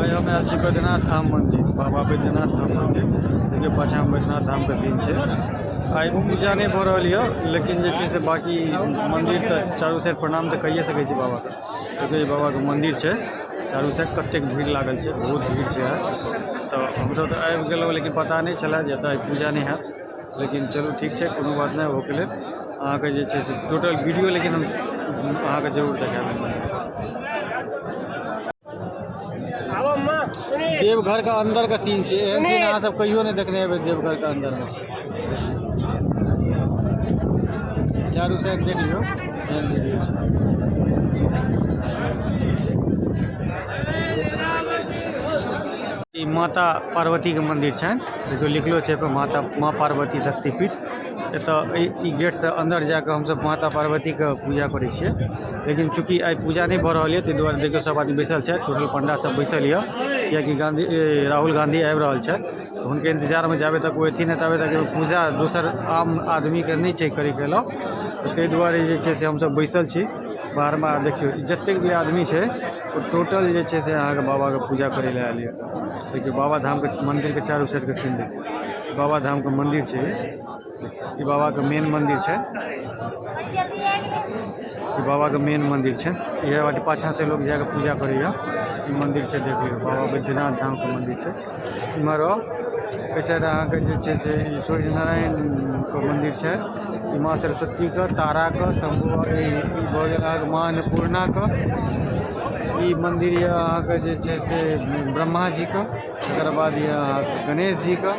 आइ हम आयल छी बैद्यनाथ धाम मन्दिर, बाबा बैद्यनाथ धाम मन्दिर। देखियौ, पाछाँमे बैद्यनाथ धामके सीन छै। आइ पूजा नहि भऽ रहल यऽ, लेकिन जे छै से बाँकी मन्दिर तऽ चारू साइड प्रणाम तऽ कहिए सकै छी बाबाके। देखियौ, ई बाबाके मन्दिर छै। चारू साइड कतेक भीड़ लागल छै, बहुत भीड़ छै आइ। तऽ हमसभ तऽ आबि गेलहुँ, लेकिन पता नहि छलए जे एतऽ आइ पूजा नहि हैत। लेकिन चलू, ठीक छै, कोनो बात नहि। ओहोके लेल अहाँके जे छै से टोटल वीडियो लेकिन हम अहाँके जरूर देखायब। देवघर के अंदर के सीन छै। एहन सीन अहाँ सब कहियो नहि देखने हेबै। देवघर के अंदर मे चारू साइड देख लियौ, एहन वीडियो छै। ई माता पार्वती के मंदिर छनि। देखियौ, लिखलो छै एहिपर माता माँ पार्वती शक्तिपीठ। एतऽ ई गेटसँ अन्दर जाकऽ हमसभ माता पार्वतीके पूजा करै छियै। लेकिन चूँकि आइ पूजा नहि भऽ रहल यऽ, ताहि दुआरे देखियौ, सब आदमी बैसल छथि। टोटल पंडा सब बैसल यऽ, कियाकि राहुल गांधी आबि रहल छथि। हुनके इंतजारमे, जाबे तक ओ एथिन नहि, ताबे तक पूजा दोसर आम आदमीके नहि छै करैके अलाउ। तऽ ताहि दुआरे जे छै से हमसभ बैसल छी बाहरमे। आ देखियौ, जतेक भी आदमी छै, ओ टोटल जे छै से अहाँके बाबाके पूजा करै लए आयल यऽ। देखियौ, बाबा धामके मन्दिरके चारू साइडके सीन देखियौ। बाबा धामके मन्दिर छै ई। बाबाके मेन मन्दिर छै ई। बाबाके मेन मन्दिर छै। इएह बाटे पाछाँ से लोग जाके पूजा करैए। ई मन्दिर छै, देख लियौ, बाबा बैद्यनाथ धामके मन्दिर छै। इम्हर आउ, एहि साइड अहाँके जे छै से ई सूर्य नारायणके मन्दिर छै। ई माँ सरस्वतीके, ताराके, शम्भू। ई भऽ गेल अहाँके माँ अन्नपूर्णाके। ई मन्दिर यऽ अहाँके जे छै से ब्रह्मा जीके। तकर बाद यऽ अहाँके गणेश जीके।